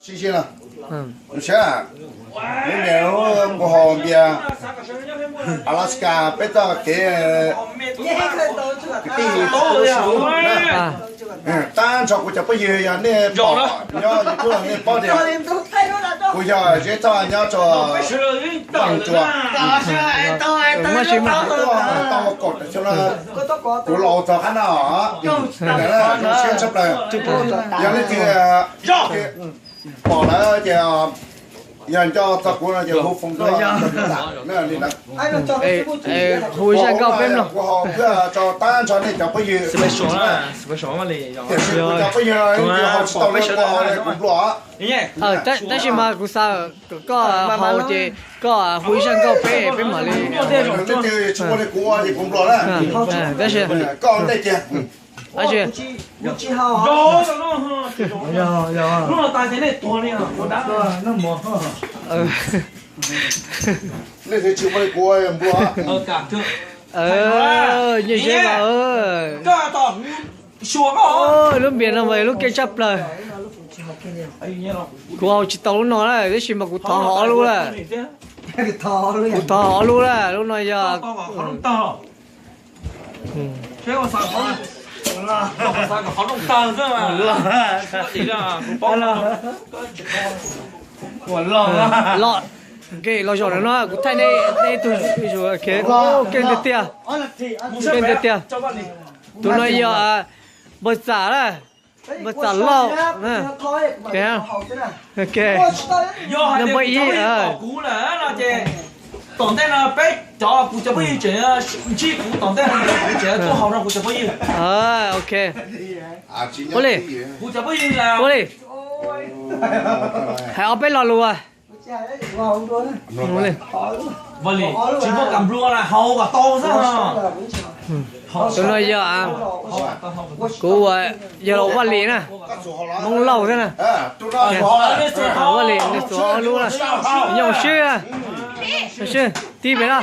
Sib sib no, saib, lub npias lub nqus hau npias Alaska, peb txoj kev kwv tij tub sib hlub. Tab ntsho kuv cov phooj ywg yog nej pom nyob YouTube nej paub tias kuv yog Zeb Thoj nyob rau Vaj Tsua. Tau kaum tawm xyoo no kuv los txog qab no, zoo siab tshaj plaws. Yog leej twg pom lawm ces yog nco txog kuv no ces hu foom tuaj. Hu zaj nkauj peb mloog. Kuv ho kuj tso tab ntsho nej cov phooj ywg. Tiam sis kuv cov phooj ywg no kuv ho tsis tau lub kuv ho kuv nplua. Tab sis mas kuv xav kom koj hau ces koj hu ib zaj nkauj peb peb mam li. Leej twg tsis ua li kuv ua ces kuv nplua na. Tab sis koj ua ntej kiag. Tab sis nej twb tsis ua li kuv ua nplua. Nyiaj Zeb mas, lub npias no mas lub keej tshaj plaws. Kuv hau tsis tau lub no na, tab sis mas kuv thov hau ob lub lawm. Kuv thov hau ob lub lawm, lub no yog Los, kev los zaum no kuv thaij nej ib tug kev keej tiag tiag. Keej tiag tiag. Tus no yog npawg Txam na, npawg Txam Lauj. Number ib. Tom ntej no peb cov kuv cov phooj ywg tseem ntsib kuv tom ntej no kuv tseem tuaj hau no kuv cov phooj ywg. Ok. Ua li. Ua li. Hais ob peb lo lus. Ua li. Tsis muaj kam nplua na, hau kom tau xwb. Tus no yog, kuv yog los Vaj Lis na, Hmoob Lauj thiab na. Vaj Lis, nej txuas ob lub na. Nyob swb, nyob swb, tib pem na.